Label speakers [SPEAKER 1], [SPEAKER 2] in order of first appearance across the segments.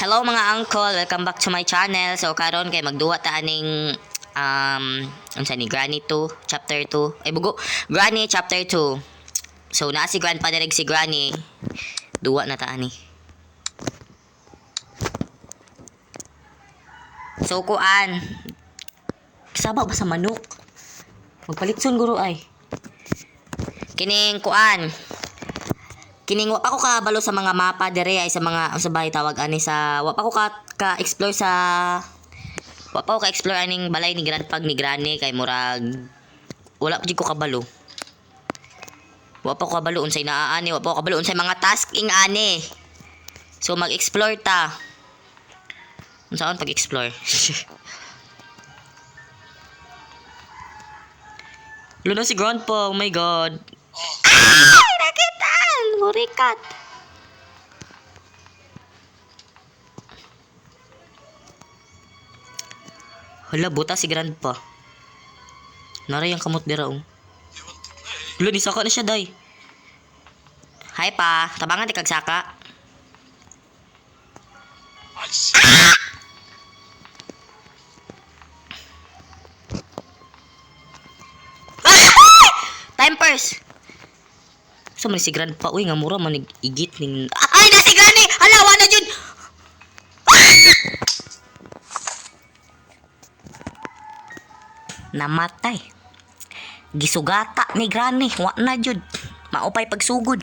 [SPEAKER 1] Hello mga uncle, welcome back to my channel. So karon kay magduwa ta aning unsa ni, Granny 2 chapter 2. Ay bugo, Granny chapter 2. So naa si grandpa direk si Granny. Duwa na ta ani. So kuan. Saba ba sa manok? Magpalitson guro ay. Kining kuan. Kining wa pa ko kabalo sa mga mapa dire ay sa mga sa bahay tawag ani sa wa pa ko ka explore sa wa pa ko ka explore aning balay ni grandpa ni granny kay murag wala pa jud ko kabalo. Wa pa ko kabalo unsay naa ani, wa pa ko kabalo unsay mga task ing ani. So mag-explore ta. Unsaon pag-explore? Luna si grandpa, oh my God. Ay, nakitaan! Burikat! Hala, buta si grandpa. Naray ang kamot dira, oh. Hala, nisaka na siya, day. Hi, pa. Tabangan di kag saka.
[SPEAKER 2] I see.
[SPEAKER 1] Time first. So man si grandpa uy nga mura man igit ning ay na si granny hala wa na jud. Namatay. Gisugata ni granny wa na jud. Maupay pagsugod.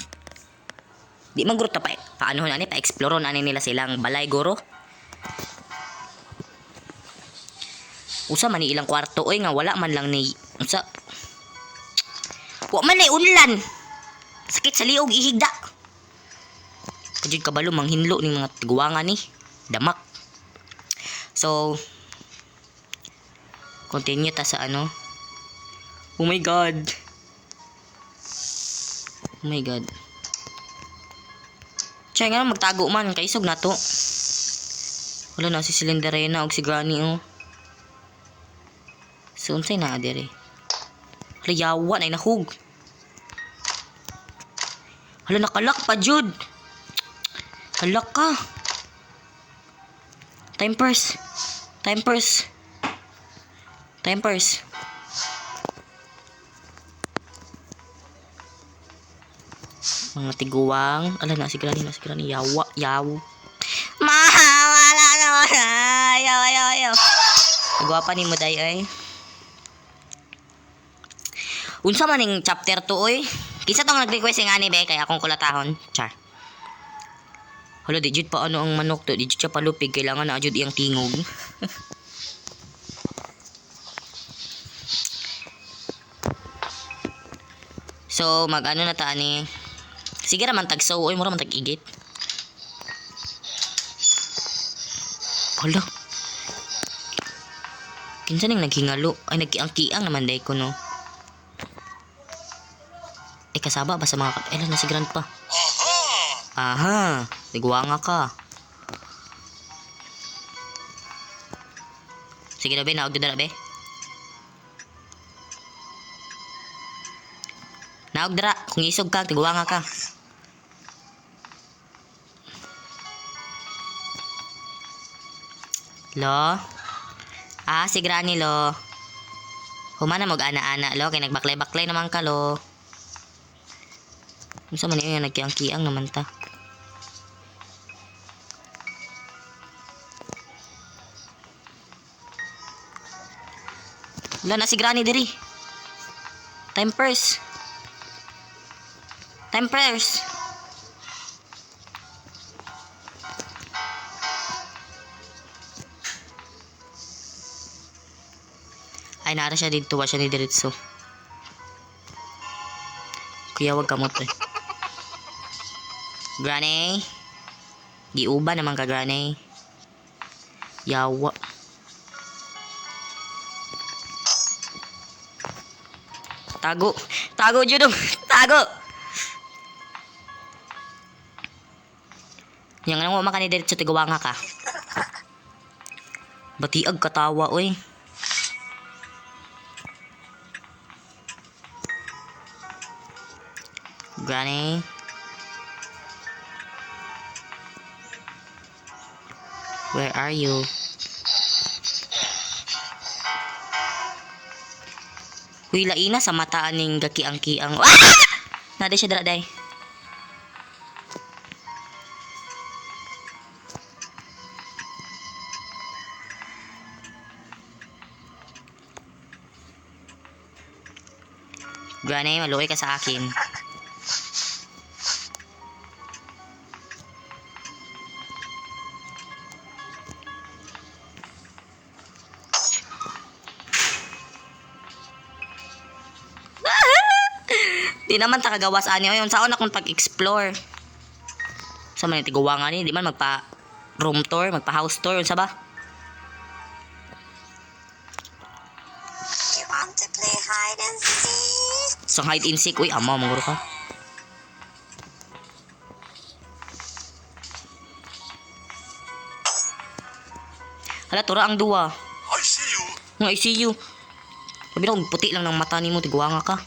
[SPEAKER 1] Di man guro ta pa paano ani pa explore ani nila silang balay guro. Usa man ni ilang kwarto oy nga wala man lang ni usa. Wa man nay unlan. Sakit sa liog ihigda. Kajud kabalo manghinlo ning mga tiguangan ni. Damak. So continue ta sa ano. Oh my God. Oh my God. Chay nga magtago man kay isog na to. Wala na si Slenderina og si Granny oh. So unsay naa diri? Hala yawa na nahug. Hala nakalak pa jud. Hala ka. Time first. Time first. Time first. Mga tiguang. Ala na si Granny, na si Granny. Yawa, yaw. Mahawala na wala. Yaw, yaw, yaw. Nagwapa ni mo day ay. Unsa man ning chapter 2 oy? Kinsa tong nag-request nga ani be kay akong kulatahon? Char. Hala di jud pa ano ang manok to, di jud siya palupig, kailangan na jud iyang tingog. So mag ano na ta ani. Sige ra man tag so oy, mura man tag igit. Hala. Kinsa ning naghingalo? Ay nagkiang-kiang naman day ko no. Eh kasaba ba sa mga kap... Eh, na si grandpa. Aha, nagwanga ka. Sige na be, naog na be. Naog dara, kung isog ka, tigwanga ka. Lo? Ah, si Granny lo. Humana mo ana-ana lo, kay nagbaklay-baklay naman ka lo. Unsa man yun nagkiang-kiang naman ta. Wala na si Granny diri. Time first. Time first. Ay, nara siya dito. Wa siya ni diretso. Kuya, wag kamot eh. Granny. Giuba naman ka, Granny. Yawa. Tago. Tago, Judong. Tago. Yang anong wa man ka ni diretso tiguwanga ka. Batiag katawa, oy. Granny. Where are you? Huy, laina sa mata aning gakiang-kiang. Ah! Nada siya dara day. Granny, maluoy ka sa akin. Di naman ta kagawas ani oy, unsaon akong pag-explore. Sa man tiguwa nga ni, di man magpa room tour, magpa house tour, unsa ba?
[SPEAKER 2] You want to play hide and seek?
[SPEAKER 1] So hide and seek, uy, ama manguro ka. Hala, tura ang duwa.
[SPEAKER 3] I see you.
[SPEAKER 1] Nga, I see you. Sabi na, kung puti lang ng mata nimo, tiguwa nga ka.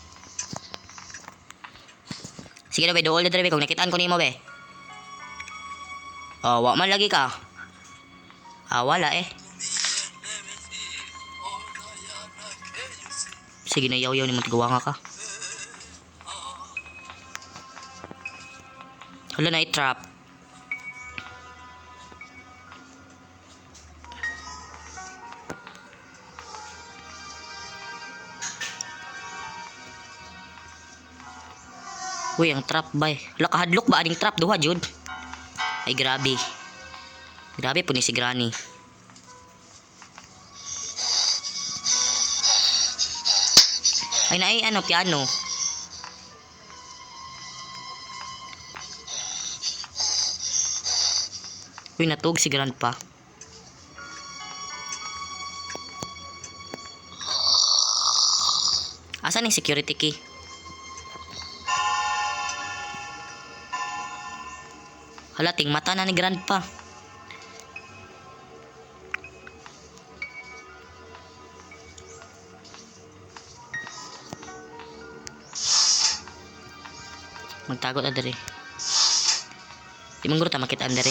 [SPEAKER 1] Sige na, be, dool na dire, be, kung nakitaan ko nimo, be. Oh, wa man lagi ka. Ah, wala eh. Sige na, yaw-yaw nimo, tiguwa nga ka. Hala na, i-trap. Uy, ang trap ba eh. Hala, kahadlok ba aning trap? Duha, jud. Ay, grabe. Grabe po ni si Granny. Ay, naay, ano, piano. Uy, natug si Grandpa. Asan yung security key? Hala, ting mata na ni Grandpa. Magtago na dere. Di man guro ta makita dere.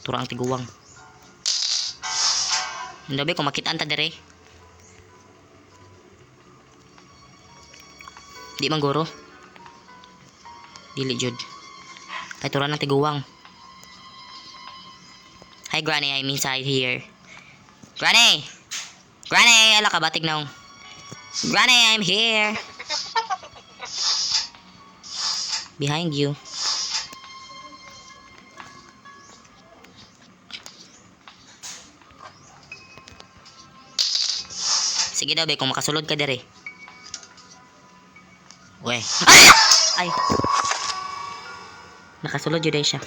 [SPEAKER 1] Tura ang tiguwang. Hindi ba kung makitaan ta dere? Di man guro. Dili jud. Ay, tura ng tiguwang. Hi, Granny. I'm inside here. Granny! Granny! Ala ka, batig na. Granny, I'm here! Behind you. Sige daw, be, kung makasulod ka dere. We. Ay! Ay! Nakasulod yun siya.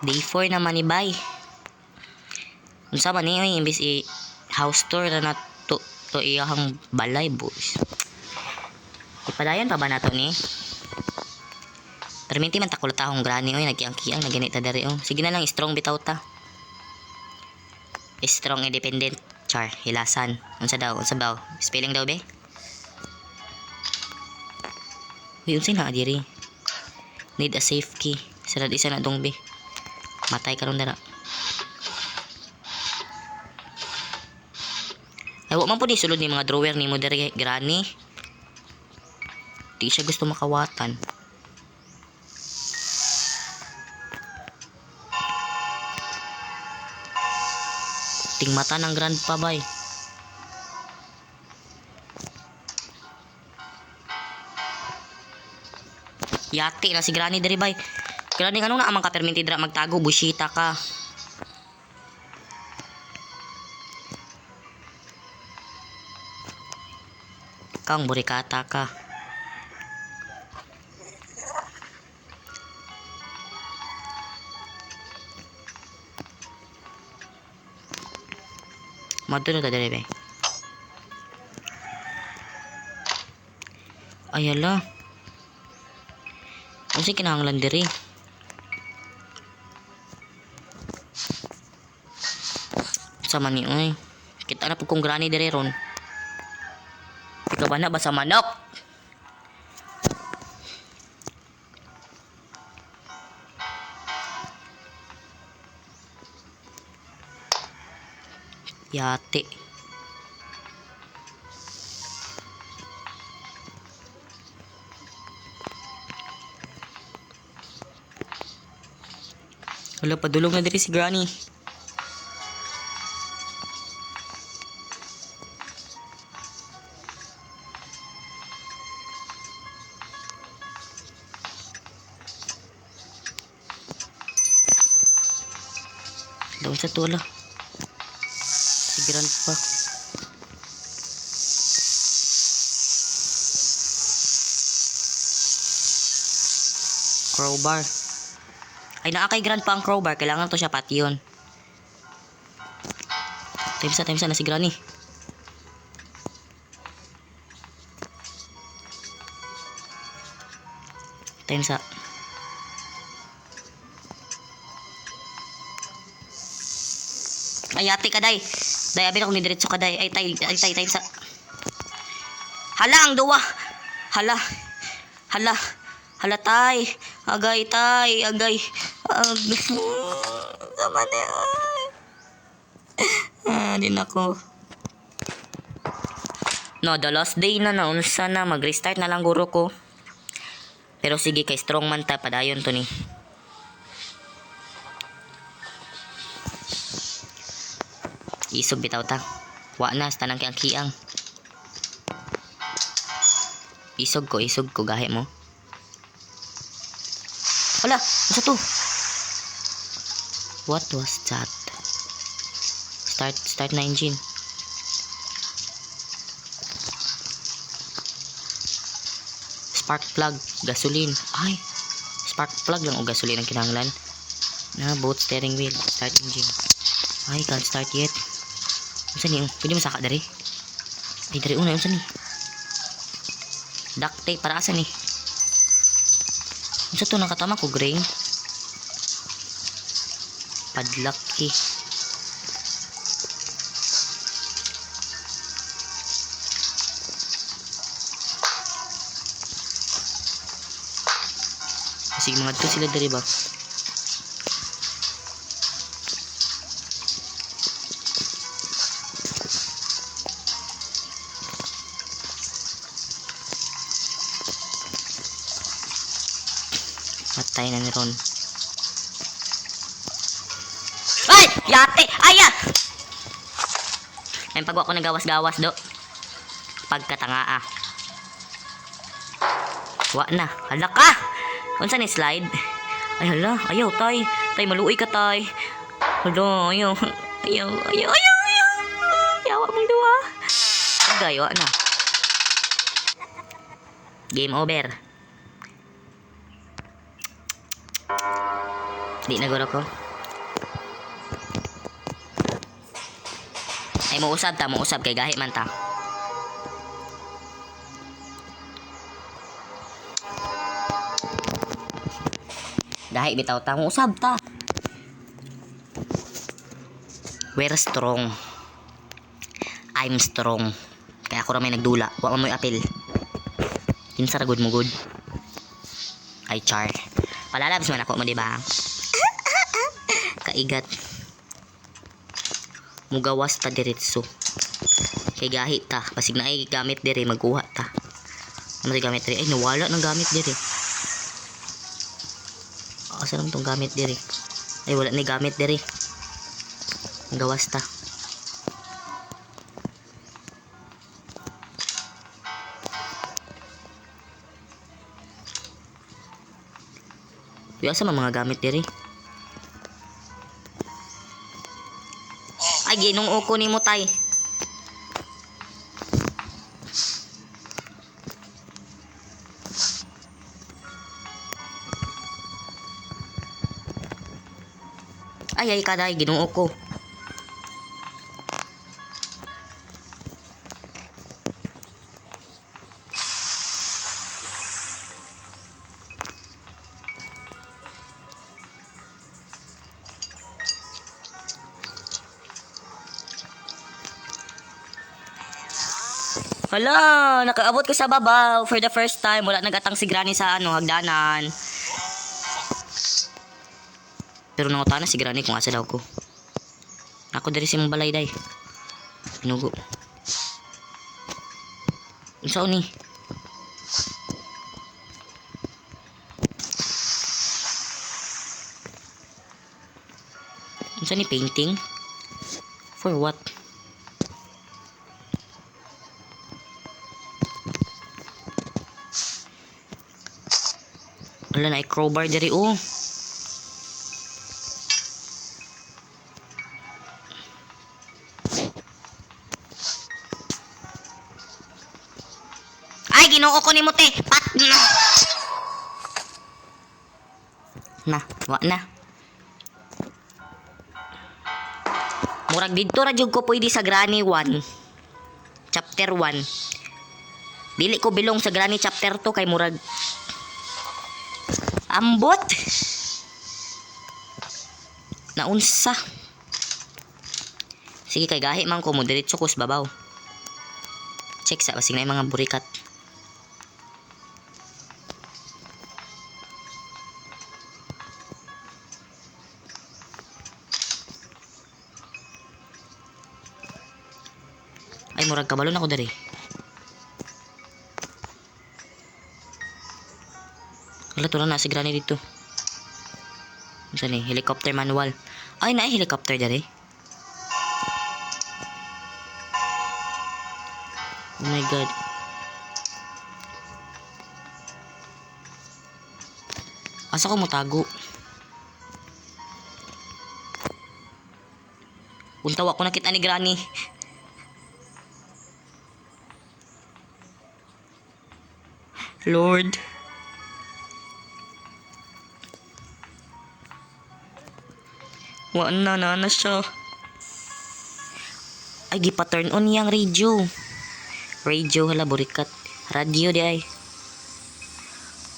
[SPEAKER 1] Day 4 naman ni Bay. Unsa man ni oy, imbis i house tour na na to, to iyahang balay boys. Ipadayon pa ba nato ni? Perminti man takulot akong granny oy, nagkiang-kiang na ganita diri oh. Sige na lang, strong bitaw ta. Strong independent char hilasan. Unsa daw? Unsa daw? Spelling daw be? Uy, unsay naa diri? Need a safe key. Sarad isa na dong be. Matay karon dara. Ay, wa man po ni sulod ni mga drawer ni mo diri granny. Di siya gusto makawatan. Tingmata ng grandpa bay. Yati na si Granny diri bay. Granny ano na amang kaperminti dira magtago bushita ka. Kang burikata ka. Madto na ta diri bay. Ay ala. Unsay kinahanglan diri? Sa man ni oy. Kita na pud kong granny diri ron. Ikaw ba na ba sa manok? Yate. Wala, padulong na diri si Granny. Daw sa tula. Si Grandpa. Crowbar. Ay, naa kay Grandpa ang crowbar. Kailangan to siya pati yun. Times na si Granny. Times sa. Ay, ate ka, day. Day, abi na kung nidiretso ka, day. Ay, tay, ay, tay, time sa. Hala, ang duwa. Hala. Hala. Hala, tay. Agay, tay. Agay. Agay. Sama na. Ah, din ako. No, the last day na na. Unsa na. Mag-restart na lang guro ko. Pero sige, kay strong man ta. Padayon to ni. Isog bitaw ta. Wa na, tanang kiang kiang. Isog ko, gahi mo. Wala, unsa to? What was that? Start, start na engine. Spark plug, gasoline. Ay, spark plug lang o gasoline ang kinahanglan. Na, both steering wheel, start engine. Ay, can't start yet. Unsa ni? Oh? Pwede mo saka diri? Ay, diri una unsa ni? Duct tape para asa ni? Unsa to nakatama ko grain? Padlock key. Sige, mga to sila diri ba? Patay na ni Ron. Ay! Yate! Ay! Ah! Ay, pag ako nagawas-gawas, do. Pagkatanga, ah. Wa na. Hala ka! Unsa ni slide? Ay, hala. Ayaw, tay. Tay, maluoy ka, tay. Hala, ayaw. Ayaw, ayaw, ayaw, ayaw. Yawa mong duwa. Agay, wa na. Game over. Di na guro ko. Ay, muusab ta, muusab kay gahi man ta. Gahi bitaw ta, muusab ta. We're strong. I'm strong. Kaya ako ra may nagdula. Wa man mo'y apil. Kinsa ra gud mo gud? Ay char. Palalabs man ako mo di ba? Kaigat. Mugawas ta diretso. Kay gahi ta. Basig na ay gamit dire magkuha ta. Ano may gamit dire? Ay nawala ng gamit dire. Asa naman tong gamit dire? Ay wala ni gamit dire. Gawas ta. Uy, asa man mga gamit diri? Ay, ginoo ko nimo tay. Ay, ay, kaday, ginoo ko. Hala, nakaabot ko sa babaw for the first time. Wala nagatang si Granny sa ano, hagdanan. Pero nangutana si Granny kung asa daw ko. Ako diri sa imong balay day. Tinugo. Unsa ni? Unsa ni, painting? For what? Wala na crowbar diri oh. Ay, Ginoo ko nimo te. Pat na. Na, wa na. Murag didto ra jud ko pwede sa Granny 1. Chapter 1. Dili ko bilong sa Granny chapter 2 kay murag ambot. Naunsa. Sige kay gahi man ko mo diretso ko sa babaw. Check sa basig na yung mga burikat. Ay, murag kabalo na ko diri. Wala, tula na si Granny dito. Unsa ni? Helicopter manual. Ay, na helicopter diri. Oh my God. Asa ko motago? Untaw ako nakita ni Granny. Lord. Wa na na na siya. Ay, gipa-turn on niyang radio. Radio, hala, burikat. Radio di ay.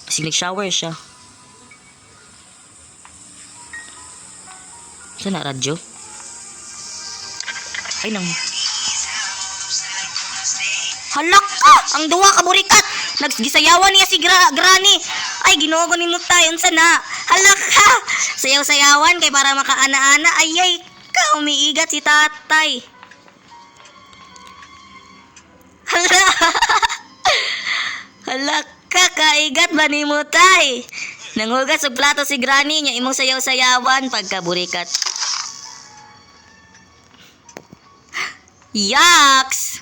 [SPEAKER 1] Kasi nag-shower siya. Saan na radyo? Ay, nang... Halak ka! Ang duwa ka, burikat! Naggisayawan niya si Granny. Ay, Ginoo ko nimo tayo. Unsa na? Halak ka! Sayaw-sayawan kay para makaana-ana. Ay, ay ka! Umiigat si tatay. Hala! Hala ka! Kaigat ba ni mo tay? Nanghugas og plato si Granny niya imong sayaw-sayawan pagkaburikat. Yaks!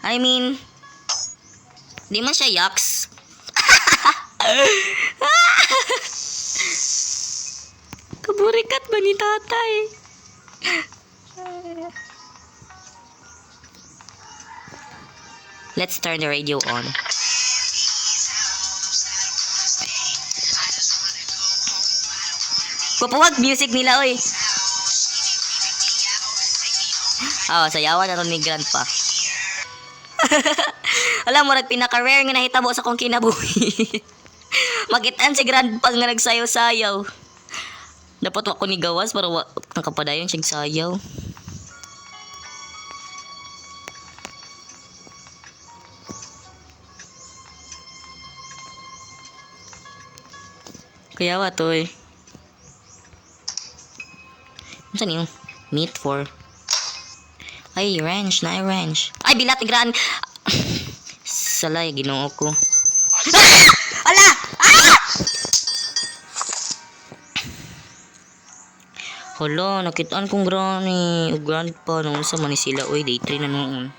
[SPEAKER 1] I mean, di man siya yaks. Kaburikat ba ni tatay? Let's turn the radio on. Papuwag music nila, oy. Oh, sayawan na ron ni Grandpa. Alam mo, pinaka-rare nga nahitabo sa akong kinabuhi. Makitaan si Grandpa nga nagsayaw-sayaw. Dapat wa ko ni gawas para wa nakapadayon siyang sayaw. Kaya wa to eh. Unsa niyo? Meat for. Ay, wrench na, ay, wrench. Ay, bilat ni Gran. Salay, Ginoo ko. Ah! Ala! Ah! Hala, nakitaan kong granny o grandpa nung sa man ni sila. Uy, day 3 na noon.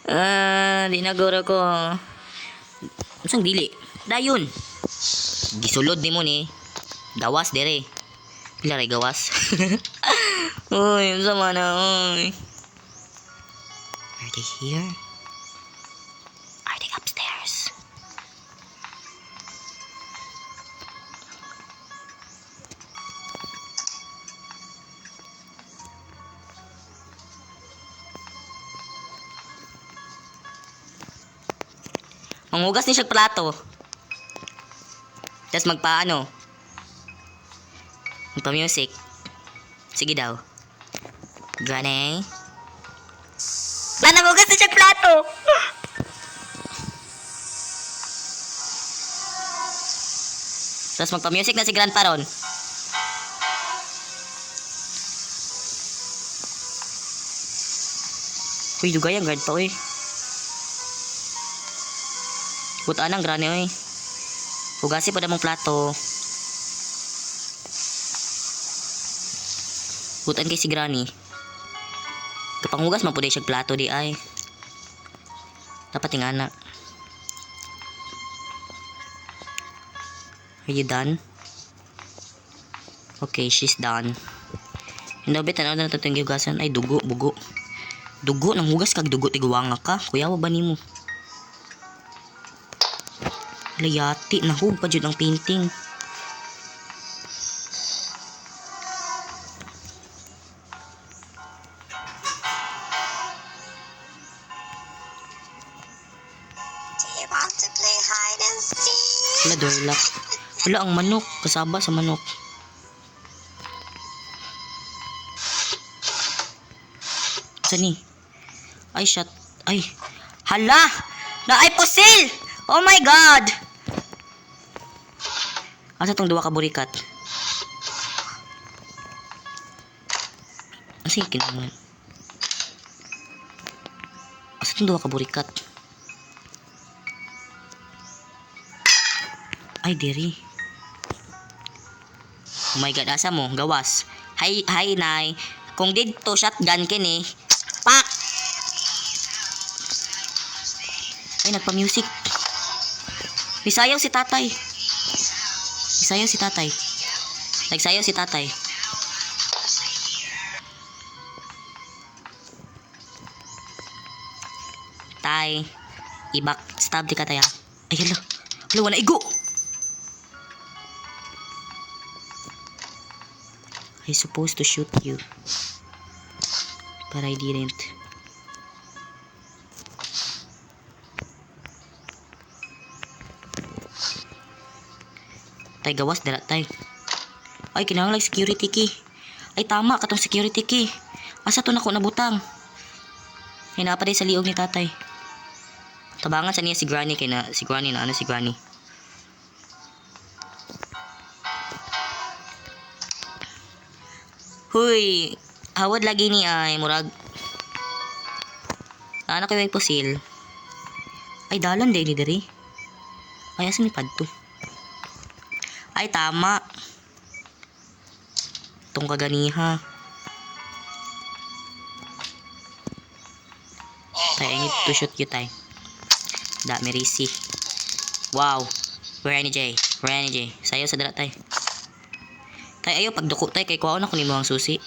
[SPEAKER 1] Ah, di na guro ko. Unsang dili? Dayon. Gisulod nimo ni. Gawas dere. Pila ray gawas? Uy, unsa man na, uy. Are they here? Are they upstairs? Manghugas ni siya plato. Tapos magpaano? Magpa-music. Sige daw. Granny? Na, nanghugas na siya plato! Tapos magpa-music na si Grandpa ron. Uy, dugay ang guard pa, uy. Butaan ang granny, uy. Hugasi pa mong plato. Butan kay si granny. Kapanghugas man po siya plato di ay. Dapat ingana. Are you done? Okay, she's done. Hindi tanaw na nato yung gihugasan. Ay, dugo, bugo. Dugo, nang hugas kag dugo, tiguwanga ka. Kuya, wa ba nimo? Layati, nahug pa jud ang painting.
[SPEAKER 2] Do you want to play hide and seek?
[SPEAKER 1] Wala, door lock. Wala, ang manok. Kasaba sa manok. Saan ni? Ay, shot. Ay. Hala! Na ay pusil! Oh my God! Asa tong duwa ka burikat? Asa yung kinaman? Asa tong duwa ka burikat? Ay, diri. Oh my God, asa mo? Gawas. Hi, hi, nay. Kung didto, shotgun kini. Pak! Ay, nagpa-music. Misayaw si tatay. Misayaw si tatay. Nagsayaw si tatay. Tay, ibak, stab di ka taya. Ay, hala. Hala, wala igo! I supposed to shoot you. But I didn't. Tay, gawas dara tay. Ay, kinahanglan security key. Ay, tama katong security key. Asa to nako nabutang? Ay, naa pa sa liog ni tatay. Tabangan sa niya si granny kay na si granny na ano si granny. Huy, hawad lagi ni ay murag. Ano kayo may pusil? Ay, dalan din ni diri. Ay, asa ni padto? Ay, tama. Tong kaganiha. Tay, I need to shoot you, tay. Da, merisi. Wow. Where ni Jay? Where ni Jay? Sayo sa dala, tay. Tay, ayo, pagduko, tay. Kay kuha na ko nimo ang susi.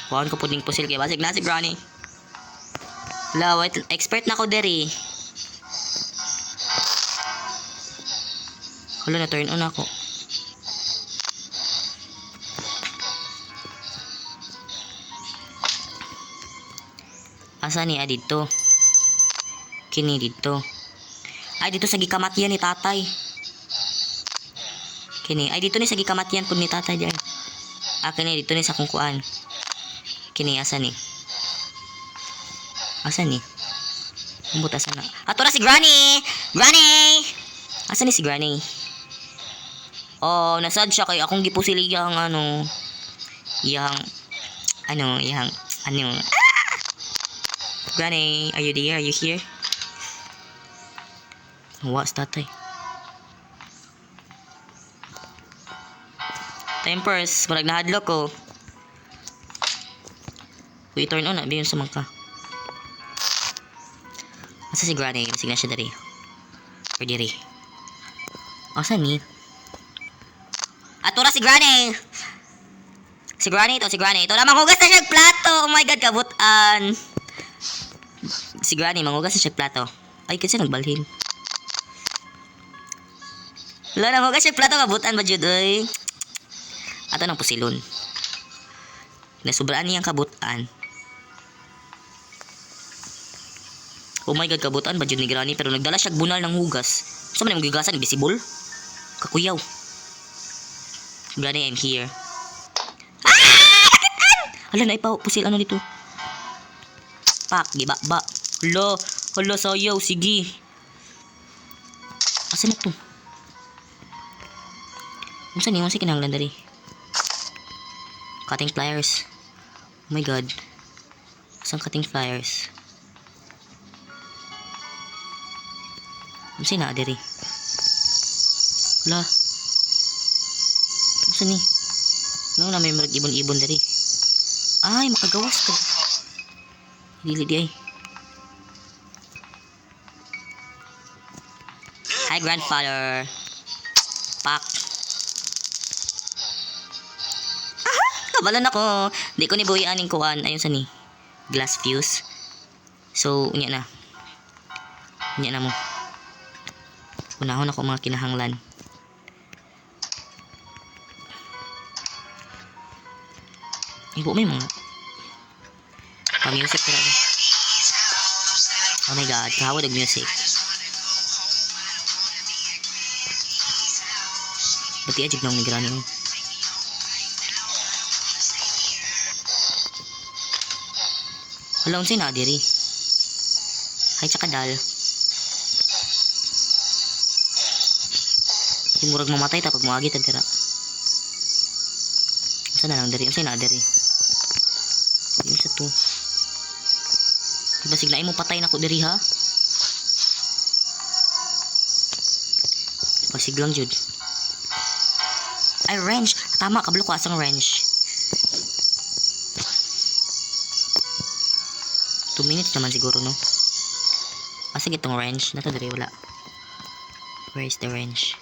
[SPEAKER 1] Kuhaan ko po ning pusil kay basig na si Granny. La, wait, expert na ko diri. Hala, na turn on ako. Asa ni ah, dito? Kini dito. Ay, dito sa gikamatyan ni tatay. Kini. Ay, dito ni sa gikamatyan po ni tatay diyan. Ah, kini dito ni sa kungkuan. Kini, asa ni? Asa ni? Ambot, asa na? Ato na si Granny! Granny! Asa ni si Granny? Oh, nasad siya kay akong gipusil iyang ano. Iyang ano, iyang ano. Ah! Granny, are you there? Are you here? Wa sa tatay. Tempers, murag nahadlok ko. Uy, turn on na. Biyon sa mangka. Asa si Granny? Sige na siya diri. Or diri. Asa ni? Ato na si Granny! Si Granny ito, si Granny. Ito na, manghugas na siya og plato! Oh my God, kabutan! Si Granny, manghugas na siya og plato. Ay, kasi nagbalhin. Wala, nanghugas siya og plato, kabutan ba, jud, oy? Ato nang pusilon. Nasubraan niyang kabutan. Oh my God, kabutan ba jud ni Granny? Pero nagdala siya bunal ng hugas. Sa man imong gihugasan, invisible? Kakuyaw. Granny, I'm here. Ah! Nakitaan! Hala, naipa pusil ano dito? Pak, giba ba. Hala, hala, sayaw, sige. Asa na to? Unsa ni, unsa kinahanglan diri? Cutting pliers. Oh my God. Asang cutting pliers? Unsa na diri? Wala. Unsa ni? No, na may murag ibon-ibon diri. Ay, makagawas ka. Dili di ay. Hi, grandfather. Pak. Aha! Kabalan ako. Di ko ni buhi aning kuan. Ayun sa ni. Glass fuse. So, unya na. Unya na mo. Unahon ako mga kinahanglan. Ibo may mga pa-music pero. Oh my God, kahawa og music. Bati ajig nang ni granny, oh. Hala, unsay na diri? Ay, tsaka dal. Yung murag mamatay ta pag moagi ta dira. Unsa na lang diri? Unsay na diri? Yun sa to. Diba siglain mo patay na ko diri, ha? Pasiglang jud. Ay, wrench. Tama, kabalo ko asang wrench. 2 minutes naman siguro, no? Asa gitong wrench? Nato diri, wala. Where is the wrench?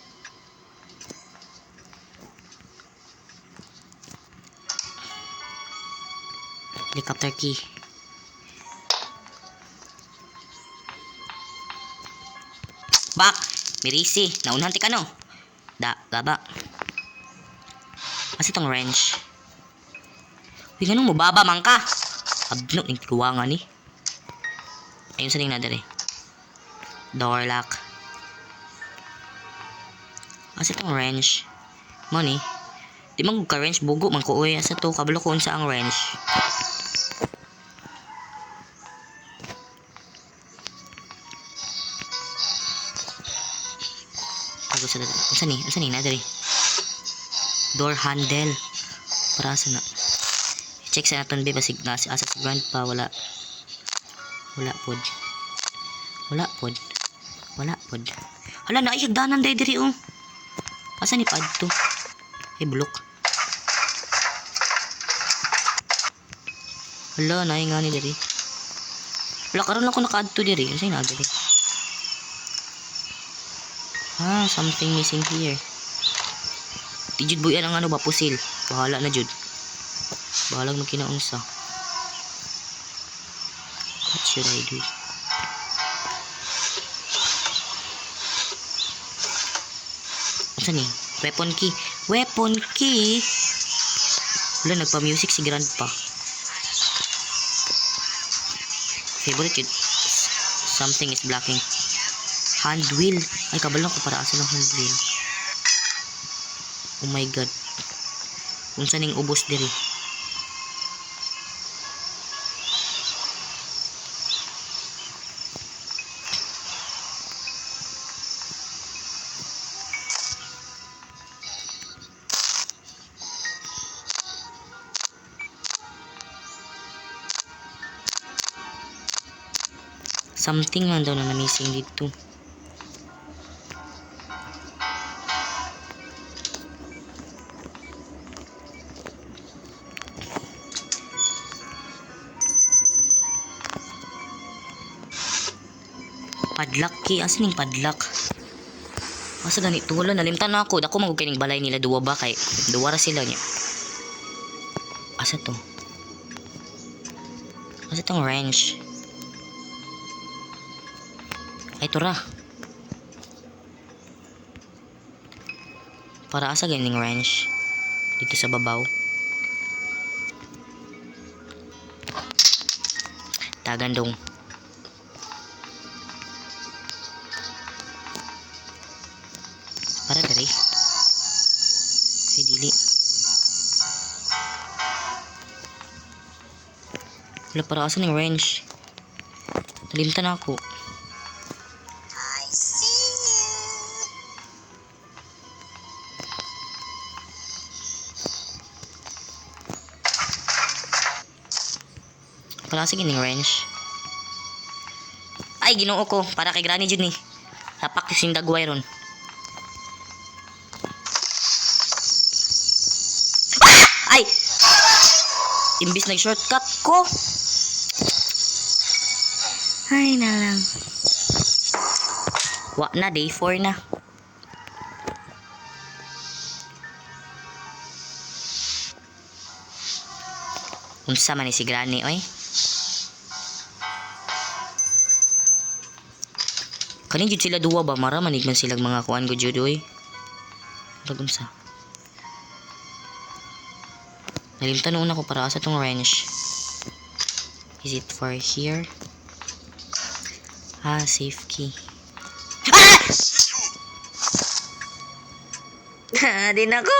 [SPEAKER 1] Helicopter key. Bak! Mirisi! Naunhan ti ka, no? Da, gaba. Asa itong wrench? Uy, ganun mo, baba man ka! Abno, ning tiguangan ni. Ayun sa ning na diri. Door lock. Asa itong wrench? Money. Di man ka wrench, bugo man ko, uy. Asa to? Kabalo ko unsa ang wrench. Ako sa Unsa ni? Unsa ni na diri? Door handle. Para asa na? Check sa naton be, basig na si asa si grandpa, wala. Wala pod. Wala pod. Wala pod. Hala, naay hagdanan day diri, oh. Asa ni padto? Ay, bulok. Hala, naay nga ni diri. Wala, karon lang ko nakaadto diri. Unsa na diri? Ah, something missing here. Di jud buyan ang ano ba, pusil. Bahala na jud. Bahalag magkinaunsa. What should I do? Unsa ni? Weapon key. Weapon key. Wala, nagpa-music si grandpa. Favorite yun. Something is blocking. Hand wheel. Ay, kabalo ko para asa ng hand wheel. Oh my God. Unsa ning ubos diri? Something man daw na na-missing dito. Padlock key. Asa ning padlock? Asa ganito? Wala, nalimtan na ako. Dako man kining balay nila duwa ba kay duwa ra sila niya. Asa to? Asa tong wrench? Ay, ito ra. Para asa ganing wrench? Dito sa babaw. Tagandong. Para diri. Ay, dili. Wala, para asa ning wrench? Nalimtan na ako.
[SPEAKER 2] I see you.
[SPEAKER 1] Para sige ning wrench. Ay, Ginoo ko, para kay Granny jud ni. Hapak yung dagway ron. Ah! Ay! Imbis nag-shortcut ko. Ay, na lang. Wa na, day 4 na. Unsa man ni si Granny, oy? Kanin jud sila duwa ba mara manig man silang mga kuan go jud, oy. Murag unsa. Nalimtan noon ako para sa tong wrench. Is it for here? Ah, safe key. Ah! Din ako.